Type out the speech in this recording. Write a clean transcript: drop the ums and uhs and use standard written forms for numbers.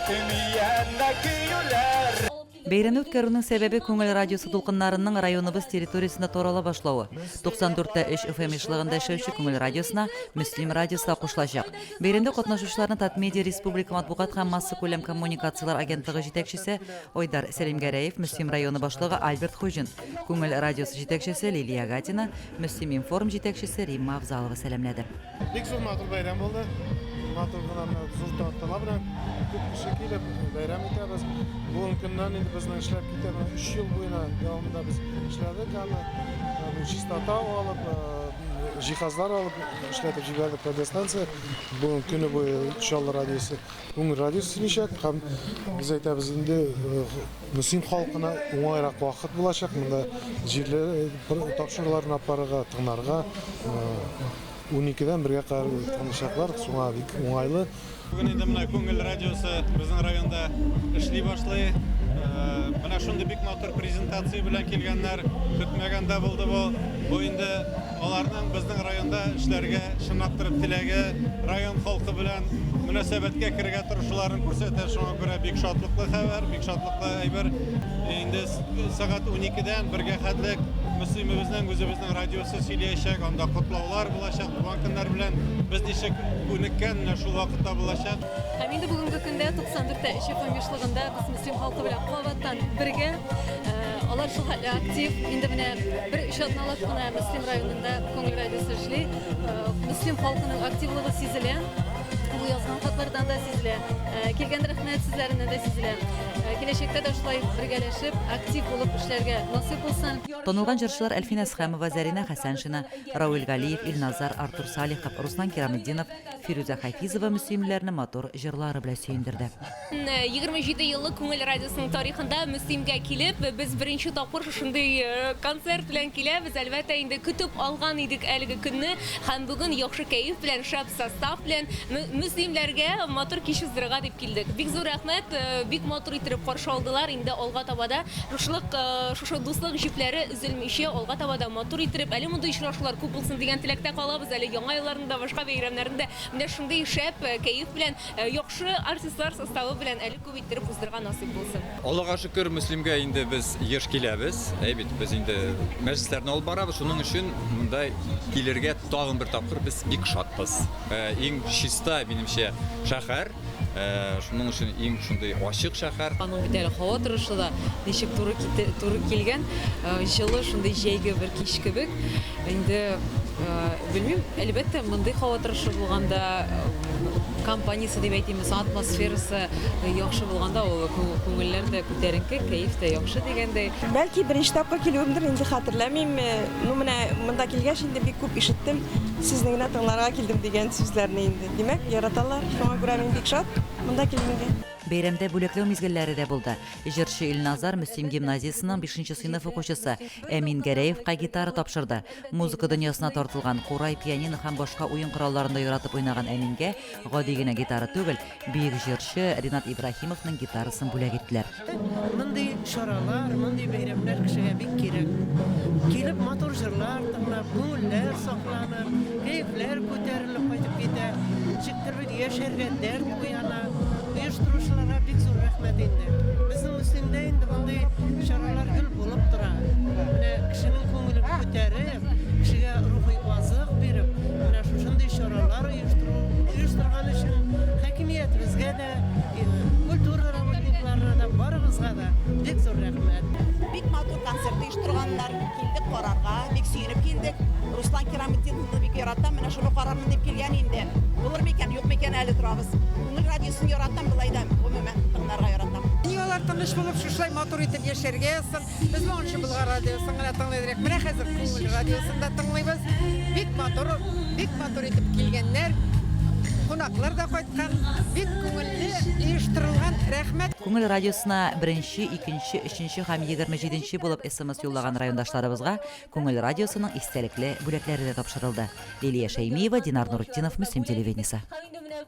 Көтмияннә көюләр. Бәйрәмне үткәрүнең сәбәбе Күңел радиосы дулкыннарының районыбыз территориясендә тарала башлавы. 94 тә 3 FM ешлыгында эшләүче Күңел радиосына Мөслим радиосы да кушылачак. Бәйрәмдә катнашучыларны Татмедиа республика матбугат һәм массакүләм коммуникацияләр агентлыгы җитәкчесе Айдар Сәлимгәрәев, Мөслим районы башлыгы Альберт Хуҗин, Күңел радиосы җитәкчесе Лилия Гатина, Мөслим-информ җитәкчесе Римма Авзалова сәламләде. Бик зур матур бәйрәм булды. Матур гына менә зур тантана белән күп кеше килеп бәйрәм итәбез. Бүгенге көннән инде безнең эшләп китә менә 3 ел буена дәвамында без эшләдек аны. Чистота алып, җиһазлар алып эшләтеп җибәрдек радиостанция. Бүген көне буе Чаллы радиосы, Күңел радиосы сөйләячәк һәм без әйтәбез инде Мөслим халкына уңайрак вакыт булачак. Монда җирле тапшыруларны алып барырга, тыңларга. Уникедән бергә кадәр тыңлачаклар, шуңа бик уңайлы. Бүген инде менә Күңел радиосы безнең районда эшли башлый. Менә шундый бик матур презентация белән килгәннәр. Көтмәгәндә булды бу. Бу инде аларның безнең районда эшләргә чынлап торып теләге, район халкы белән мөнәсәбәткә керергә тырышуларын күрсәтә. Шуңа күрә бик шатлыклы хәбәр, бик шатлыклы әйбер. Инде сәгать уникедән бергә хәтлек Мөслимебезнең үзебезнең радиосы сөйләячәк, анда котлаулар булачак, туган көннәр белән без ничек күнеккән, менә шул вакытта булачак. Һәм инде бүгенге көндә 94 тә 3 FM ешлыгында без Мөслим халкы белән кабаттан бергә. Алар шул хәтле актив. Инде менә бер өч атналап кына Мөслим районында Күңел радиосы эшли. Мөслим халкының активлыгы сизелә. Бу язган хатлардан да сизелә. Килгән рәхмәт сүзләреннән дә сизелә. Киләчәктә дә шулай бергәләшеп, актив булып эшләргә насыйп булсын. Танылган җырчылар Әлфинә Әсхәмова, Зәринә Хәсәншина, Рауил Галиев, Илназар, Артур Салихов, Руслан Кираметдинов, Фирүзә Хафизова мөслимлеләрне матур җырлары белән сөендерде. 27 еллык Күңел радиосының тарихында Мөслимгә килеп, без беренче тапкыр шушындый концерт белән киләбез. Әлбәттә инде, көтеп алган идек әлеге көнне һәм бүген яхшы кәеф белән, шәп состав белән мөслимләргә матур кич уздырырга дип килдек. Бик зур рәхмәт, бик матур иттереп каршы алдылар. Инде алга таба да шушылык, шушы дуслык җепләре өзелмичә, алга таба да матур иттереп, әле мондый очрашулар күп булсын дигән теләктә калабыз. Әле Яңа елларны да, башка бәйрәмнәрне дә менә шундый шәп кәеф белән, Яхшы артистлар составы белән әле күп иттереп уздырырга насыйп булсын. Аллага шөкер, Мөслимгә инде без еш киләбез. Әй бит, без инде мәҗлесләрне алып барабыз, шуның өчен монда килергә тагын бер тапкыр без бик шатбыз. Иң чиста, минемчә, шәһәр, шуның өчен иң шундый ачык шәһәр. Аның бит әле һава торышы да ничек туры туры килгән, җылы шундый җәйге бер кич кебек. Инде белмим, әлбәттә, мондый һава торышы булганда, компаниясе дип әйтимме соң, атмосферасы яхшы булганда, ул күңелләр дә күтәренке, кәеф тә яхшы дигәндәй. Бәлки беренче тапкыр килүемдер, инде хәтерләмим. Ну, менә монда килгәч инде бик күп ишеттем, сезне генә тыңларга килдем дигән сүзләрне инде. Димәк, яраталар. Шуңа күрә мин бик шат монда килгәнгә. Бәйрәмдә бүләкләү мизгелләре дә булды. Җырчы Илназар Мөслим гимназиясенең бишенче сыйныф укучысы Әмин Гәрәевка гитара тапшырды. Музыка дөньясына тартылган, курай, пианино һәм башка уен коралларында яратып уйнаган Әмингә гади генә гитара түгел, бөек җырчы Ринат Ибраһимовның гитарасын бүләк иттеләр. Мондый чаралар, мондый бәйрәмнәр кешегә бик кирәк. Килеп матур җырлар тыңлап, күңелләр сафланып, кәефләр күтәрелеп кайтып китә. Ничектер бит яшәргә дәрт уяна. Оештыручыларга бик зур рәхмәт инде. Безнең Мөслимдә инде мондый чаралар гел булып тора. Менә кешенең күңелен күтәреп, кешегә рухи азык биреп, менә шушындый чаралар оештыру, оештырган өчен хакимиятебезгә дә, Культура работникларына да, барыгызга да бик зур рәхмәт. Бик матур концерт оештырганнар, килдек карарга, бик сөенеп килдек. Руслан Кираметдиновны бик яратам, менә шуны карармын дип килгән инде. Булыр микән, юк микән әле торабыз. Күңел радиосын яратам, болай да гомумән тыңларга яратам. Ник алар тыныч булып шушылай матур итеп яшәргә язсын. Без моңынчы Болгар радиосын гына тыңлый идек. Менә хәзер Күңел радиосын да тыңлыйбыз. Бик матур, бик матур итеп килгәннәр. Кунаклар да кайткан. Бик күңелле оештырылган. Рәхмәт. Күңел радиосына беренче, икенче, өченче һәм 27 нче булып смс юллаган райондашларыбызга Күңел радиосының истәлекле бүләкләре дә тапшырылды. Лилия Шәймиева, Динар Нуртдинов, Мөслим телевидениесе.